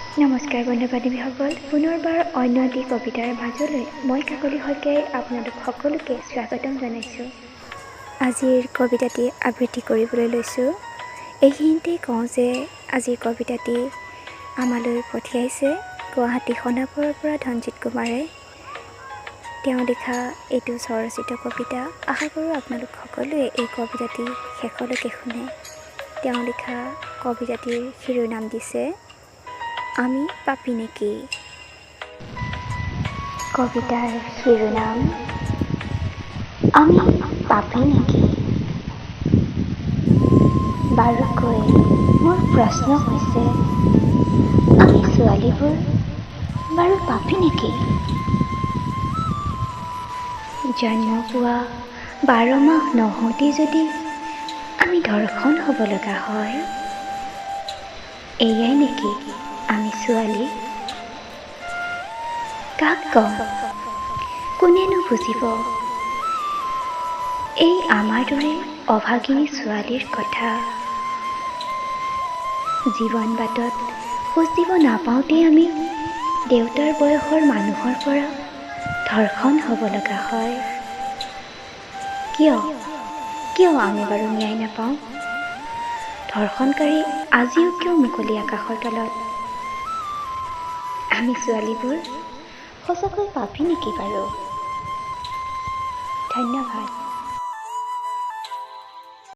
নমস্কাৰ বন্ধু বান্ধৱীসকল, পুনৰবাৰ অন্য এটি কবিতাৰ মাজলৈ মই কাকলি শইকীয়াই আপোনালোক সকলোকে স্বাগতম জনাইছোঁ। আজিৰ কবিতাটি আবৃত্তি কৰিবলৈ লৈছোঁ। এইখিনিতেই কওঁ যে আজিৰ কবিতাটি আমালৈ পঠিয়াইছে গুৱাহাটী সোণাপুৰৰ পৰা ধনজিত কুমাৰে। তেওঁ লিখা এইটো স্বৰচিত কবিতা। আশা কৰোঁ আপোনালোক সকলোৱে এই কবিতাটি শেষলৈকে শুনে। তেওঁ লিখা কবিতাটিৰ শিৰোনাম দিছে আমি পাপী নেকি। কবিতাৰ শিৰোনাম আমি পাপী নেকি। বাৰুকৈ মোৰ প্ৰশ্ন হৈছে, আমি ছোৱালীবোৰ বাৰু পাপী নেকি? জন্ম পোৱা 12 মাহ নহওঁতেই যদি আমি ধৰ্ষণ হ'ব লগা হয়, এয়াই নেকি আমি ছোৱালী? কাক কম, কোনেনো বুজিব এই আমাৰ দৰে অভাগিনী ছোৱালীৰ কথা? জীৱন বাটত খোজ দিব নাপাওঁতেই আমি দেউতাৰ বয়সৰ মানুহৰ পৰা ধৰ্ষণ হ'ব লগা হয়। কিয় কিয় আমি বাৰু ন্যায় নাপাওঁ? ধৰ্ষণকাৰী আজিও কিয় মুকলি আকাশৰ তলত? আমি ছোৱালীবোৰ সঁচাকৈ পাপী নেকি বাৰু? ধন্যবাদ।